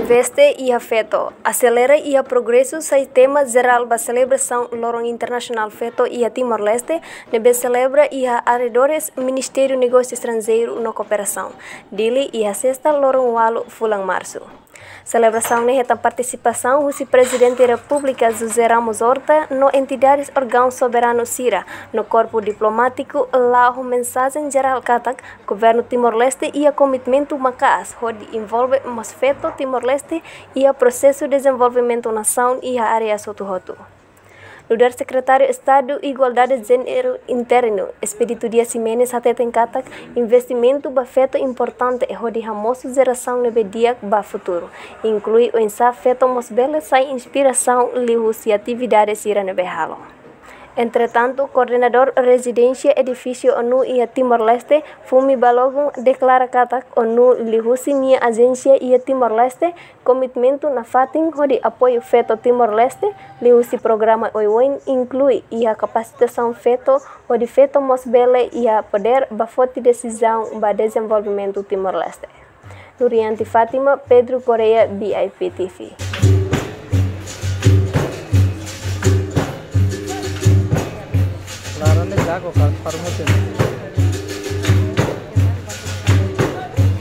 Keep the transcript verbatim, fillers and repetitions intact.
Investe iha Feto, aselera iha progresu sai tema jerál ba selebrasaun Loron Internasionál Feto iha Timor-Leste, ne'ebé selebra iha arredores Ministériu Negósiu Estranjeiru no Kooperasaun, Dili, iha sesta, loron ualu fulan Marsu. Selebrasaun ne'e hetan partisipasaun husi Prezidente Repúblika José Ramos Horta no entidades órgaun soberanu sira no korpu diplomátiku, la'o ho mensajen jerál katak Governu Timor-Leste iha komitmentu maka'as hodi envolve mós feto Timor-Leste iha prosesu dezenvolvimentu nasaun iha áreas hotu-hotu. Nu'udar Sekretáriu Estadu Igualdade Jéneru Interinu, Expedito Dias Ximenes hateten katak investimentu ba feto importante hodi hamosu jerasaun ne'ebé di'ak ba futuru, inklui oinsá feto mós bele sai inspirasaun liuhusi atividade sira ne'ebé halo. Entretantu, Koordenadór Rezidénsia Edifísiu ONU iha Timor-Leste, Fumi Balogun, deklara katak ONU liuhusi nia ajénsia iha Timor-Leste komitmentu nafatin hodi apoiu feto Timor-Leste liuhusi programa oioin, inklui iha kapasitasaun feto, hodi feto mós bele iha podér ba foti desizaun ba dezenvolvimentu Timor-Leste. Nurianti Fátima, Pedro Correia, B I P T V. Laran de jago, kar-, kar mutin.